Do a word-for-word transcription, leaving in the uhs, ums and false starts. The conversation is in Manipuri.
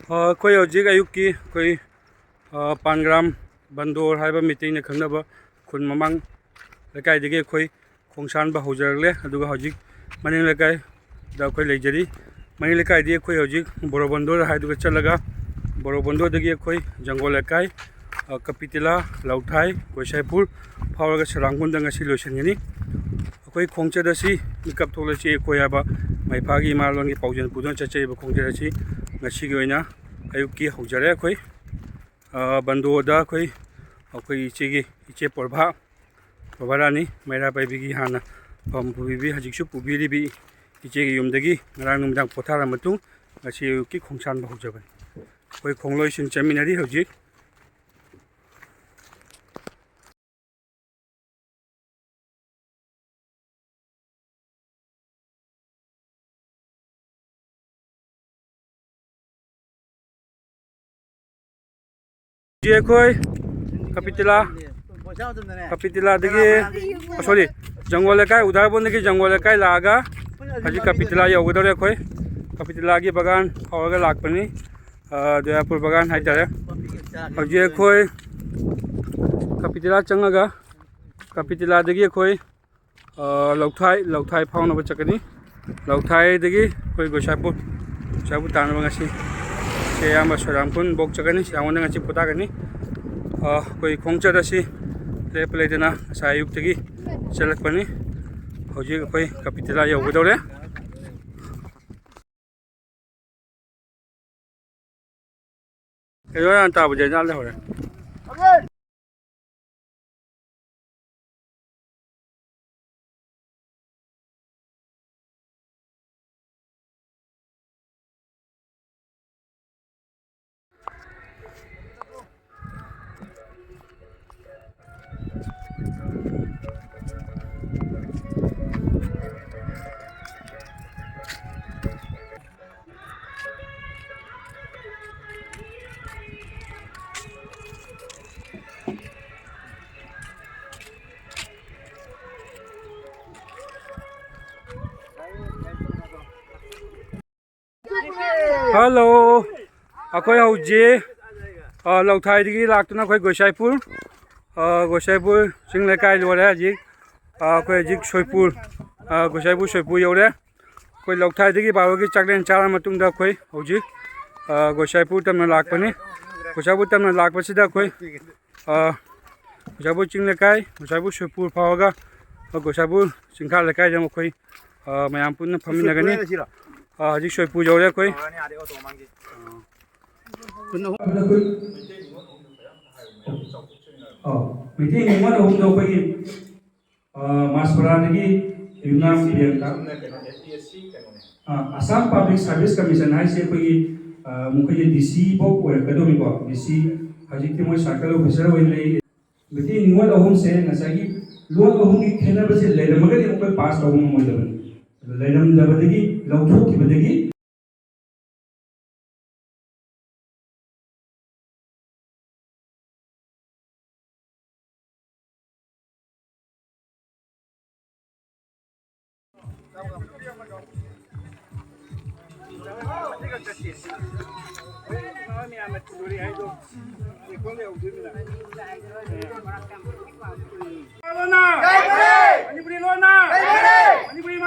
ꯑ, ꯑꯩꯈꯣꯏ ꯍꯧꯖꯤꯛ ꯑꯌꯨꯛꯀꯤ ꯑꯩꯈꯣꯏ, ꯑ, ꯄꯥꯟꯒ꯭ꯔꯥꯝ ꯕꯟꯗꯣꯔ ꯍꯥꯏꯕ ꯃꯩꯇꯩꯅ ꯈꯪꯅꯕ ꯈꯨꯟ ꯃꯃꯥꯡ ꯂꯩꯀꯥꯏꯗꯒꯤ ꯑꯩꯈꯣꯏ ꯈꯣꯡꯁꯥꯟꯕ ꯍꯧꯖꯔꯛꯂꯦ꯫ ꯑꯗꯨꯒ ꯍꯧꯖꯤꯛ ꯃꯅꯤꯡ ꯂꯩꯀꯥꯏꯗ ꯑꯩꯈꯣꯏ ꯂꯩꯖꯔꯤ꯫ ꯃꯅꯤꯡ ꯂꯩꯀꯥꯏꯗꯤ ꯑꯩꯈꯣꯏ ꯍꯧꯖꯤꯛ ꯕꯣꯔꯣꯕꯟꯗꯣꯔ ꯍꯥꯏꯗꯨꯒ ꯆꯠꯂꯒ, ꯕꯣꯔꯣꯕꯟꯗꯣꯔꯗꯒꯤ ꯑꯩꯈꯣꯏ ꯖꯪꯒꯣꯜ ꯂꯩꯀꯥꯏ, ꯑ, ꯀꯄꯤꯇꯤꯂꯥ, ꯂꯧꯊꯥꯏ, ꯒꯣꯁꯥꯏꯄꯨꯔ ꯐꯥꯎꯔꯒ ꯁꯂꯥꯝꯒꯨꯟꯗ ꯉꯁꯤ ꯂꯣꯏꯁꯤꯟꯒꯅꯤ꯫ ꯑꯩꯈꯣꯏ ꯈꯣꯡꯆꯠ ꯑꯁꯤ ꯃꯤꯀꯞ ꯊꯣꯛꯂꯁꯤ ꯑꯩꯈꯣꯏ ꯍꯥꯏꯕ ꯃꯩꯐꯥꯒꯤ ꯏꯃꯥꯂꯣꯟꯒꯤ ꯄꯥꯎꯖꯦꯜ ꯄꯨꯗꯨꯅ ꯆꯠꯆꯔꯤꯕ ꯈꯣꯡꯆꯠ ꯑꯁꯤ ꯉꯁꯤꯒꯤ ꯑꯣꯏꯅ ꯑꯌꯨꯛꯀꯤ ꯍꯧꯖꯔꯦ꯫ ꯑꯩꯈꯣꯏ, ꯑ, ꯕꯟꯗꯣꯗ ꯑꯩꯈꯣꯏ, ꯑꯩꯈꯣꯏ ꯏꯆꯦꯒꯤ, ꯏꯆꯦ ꯄ꯭ꯔꯚꯥ, ꯄ꯭ꯔꯚꯥꯔꯥꯅꯤ ꯃꯩꯔꯥ ꯄꯥꯏꯕꯤꯒꯤ ꯍꯥꯟꯅ ꯐꯝ ꯄꯨꯕꯤꯕꯤ, ꯍꯧꯖꯤꯛꯁꯨ ꯄꯨꯕꯤꯔꯤꯕꯤ ꯏꯆꯦꯒꯤ ꯌꯨꯝꯗꯒꯤ ꯉꯔꯥꯡ ꯅꯨꯃꯤꯗꯥꯡ ꯄꯣꯊꯥꯔ ꯃꯇꯨꯡ ꯉꯁꯤ ꯑꯌꯨꯛꯀꯤ ꯈꯣꯡꯁꯥꯟꯕ ꯍꯧꯖꯕꯅꯤ꯫ ꯑꯩꯈꯣꯏ ꯈꯣꯡꯂꯣꯏꯁꯤꯡ ꯆꯠꯃꯤꯟꯅꯔꯤ ꯍꯧꯖꯤꯛ꯫ ꯍꯧꯖꯤꯛ ꯑꯩꯈꯣꯏ ꯀꯄꯤꯇꯤꯂꯥ, ꯀꯄꯤꯇꯤꯂꯥꯗꯒꯤ, ꯁꯣꯔꯤ, ꯖꯪꯒꯣꯜ ꯂꯩꯀꯥꯏ, ꯎꯗꯥꯏꯕꯣꯟꯗꯒꯤ ꯖꯪꯒꯣꯜ ꯂꯩꯀꯥꯏ ꯂꯥꯛꯑꯒ ꯍꯧꯖꯤꯛ ꯀꯄꯤꯇꯤꯂꯥ ꯌꯧꯒꯗꯧꯔꯦ꯫ ꯑꯩꯈꯣꯏ ꯀꯄꯤꯇꯤꯂꯥꯒꯤ ꯕꯒꯥꯟ ꯐꯥꯎꯔꯒ ꯂꯥꯛꯄꯅꯤ꯫ ꯑ, ꯗꯌꯥꯄꯨꯔ ꯕꯒꯥꯟ ꯍꯥꯏꯇꯥꯔꯦ꯫ ꯍꯧꯖꯤꯛ ꯑꯩꯈꯣꯏ ꯀꯄꯤꯇꯤꯂꯥ ꯆꯪꯉꯒ, ꯀꯄꯤꯇꯤꯂꯥꯗꯒꯤ ꯑꯩꯈꯣꯏ, ꯑ, ꯂꯧꯊꯥꯏ, ꯂꯧꯊꯥꯏ ꯐꯥꯎꯅꯕ ꯆꯠꯀꯅꯤ꯫ ꯂꯧꯊꯥꯏꯗꯒꯤ ꯑꯩꯈꯣꯏ ꯒꯣꯁꯥꯏꯄꯨꯔ, ꯒꯣꯁꯥꯏꯄꯨꯔ ꯇꯥꯅꯕ ꯉꯁꯤ ꯁꯤ ꯑꯌꯥꯝꯕ ꯁꯣꯏꯔꯥꯝꯈꯨꯟ ꯕꯣꯛ ꯆꯠꯀꯅꯤ꯫ ꯁꯤ ꯑꯩꯉꯣꯟꯗ ꯉꯁꯤ ꯄꯣꯊꯥꯒꯅꯤ꯫ ꯑ, ꯑꯩꯈꯣꯏ ꯈꯣꯡꯆꯠ ꯑꯁꯤ ꯂꯦꯞꯄ ꯂꯩꯇꯅ ꯉꯁꯥꯏ ꯑꯌꯨꯛꯇꯒꯤ ꯆꯠꯂꯛꯄꯅꯤ꯫ ꯍꯧꯖꯤꯛ ꯑꯩꯈꯣꯏ ꯀꯄꯤꯇꯤꯂꯥ ꯌꯧꯒꯗꯧꯔꯦ꯫ ꯀꯩꯅꯣ ꯌꯥꯝ ꯇꯥꯕꯁꯦ ꯏꯟꯖꯥꯡ ꯂꯩꯍꯧꯔꯦ꯫ ꯍꯜꯂꯣ꯫ ꯑꯩꯈꯣꯏ ꯍꯧꯖꯤꯛ, ꯑ, ꯂꯧꯊꯥꯏꯗꯒꯤ ꯂꯥꯛꯇꯨꯅ ꯑꯩꯈꯣꯏ ꯒꯣꯁꯥꯏꯄꯨꯔ, ꯑ, ꯒꯣꯁꯥꯏꯄꯨꯔ ꯆꯤꯡ ꯂꯩꯀꯥꯏ ꯂꯣꯏꯔꯦ꯫ ꯍꯧꯖꯤꯛ, ꯑ, ꯑꯩꯈꯣꯏ ꯍꯧꯖꯤꯛ ꯁꯣꯏꯄꯨꯔ, ꯑ, ꯒꯣꯁꯥꯏꯄꯨꯔ ꯁꯣꯏꯄꯨꯔ ꯌꯧꯔꯦ꯫ ꯑꯩꯈꯣꯏ ꯂꯧꯊꯥꯏꯗꯒꯤ ꯕꯥꯔꯣꯒꯤ ꯆꯥꯛꯂꯦꯟ ꯆꯥꯔ ꯃꯇꯨꯡꯗ ꯑꯩꯈꯣꯏ ꯍꯧꯖꯤꯛ, ꯑ, ꯒꯣꯁꯥꯏꯄꯨꯔ ꯇꯝꯅ ꯂꯥꯛꯄꯅꯤ꯫ ꯒꯣꯁꯥꯏꯄꯨꯔ ꯇꯝꯅ ꯂꯥꯛꯄꯁꯤꯗ ꯑꯩꯈꯣꯏ, ꯑ, ꯒꯣꯁꯥꯏꯄꯨꯔ ꯆꯤꯡ ꯂꯩꯀꯥꯏ, ꯒꯣꯁꯥꯏꯄꯨꯔ ꯁꯣꯏꯄꯨꯔ ꯐꯥꯎꯔꯒ, ꯑ, ꯒꯣꯁꯥꯏꯄꯨꯔ ꯆꯤꯡꯈꯥ ꯂꯩꯀꯥꯏꯗ ꯑꯩꯈꯣꯏ, ꯑ, ꯃꯌꯥꯝ ꯄꯨꯟꯅ ꯐꯝꯃꯤꯟꯅꯒꯅꯤ꯫ ꯑ, ꯍꯧꯖꯤꯛ ꯁꯣꯏꯄꯨꯔ ꯌꯧꯔꯦ ꯑꯩꯈꯣꯏ꯫ ꯑ, ꯃꯩꯇꯩ ꯅꯤꯉꯣꯜ ꯑꯍꯨꯝꯗꯣ ꯑꯩꯈꯣꯏꯒꯤ, ꯑ, ꯃꯥꯁꯄꯨꯔꯥꯗꯒꯤ ꯌꯨꯝꯅꯥꯝ ꯄ꯭ꯔꯤꯌꯥꯡꯀꯥ꯫ ꯑ, ꯑꯁꯥꯝ ꯄꯕ꯭ꯂꯤꯛ ꯁꯥꯔꯚꯤꯁ ꯀꯃꯤꯁꯟ ꯍꯥꯏꯁꯦ ꯑꯩꯈꯣꯏꯒꯤ, ꯑ, ꯃꯈꯣꯏꯒꯤ ꯗꯤ ꯁꯤ ꯐꯥꯎ ꯑꯣꯏꯔꯛꯀꯗꯧꯅꯤꯀꯣ꯫ ꯗꯤ ꯁꯤ ꯍꯧꯖꯤꯛꯇꯤ ꯃꯣꯏ ꯁꯥꯔꯀꯜ ꯑꯣꯐꯤꯁꯔ ꯑꯣꯏꯅ ꯂꯩ꯫ ꯃꯩꯇꯩ ꯅꯤꯉꯣꯜ ꯑꯍꯨꯝꯁꯦ ꯉꯁꯥꯏꯒꯤ ꯂꯣꯟ ꯑꯍꯨꯝꯒꯤ ꯈꯦꯠꯅꯕꯁꯦ ꯂꯩꯔꯝꯃꯒꯗꯤ ꯑꯩꯈꯣꯏ ꯄꯥꯁ ꯇꯧꯕ ꯉꯝꯃꯣꯏꯗꯕꯅꯤ꯫ ꯑꯗꯨ ꯂꯩꯔꯝꯗꯕꯗꯒꯤ, ꯂꯧꯊꯣꯛꯈꯤꯕꯗꯒꯤ ꯂꯣꯟꯅ! ꯃꯅꯤꯄꯨꯔꯤ ꯂꯣꯟꯅ! ꯃꯅꯤꯄꯨꯔꯤ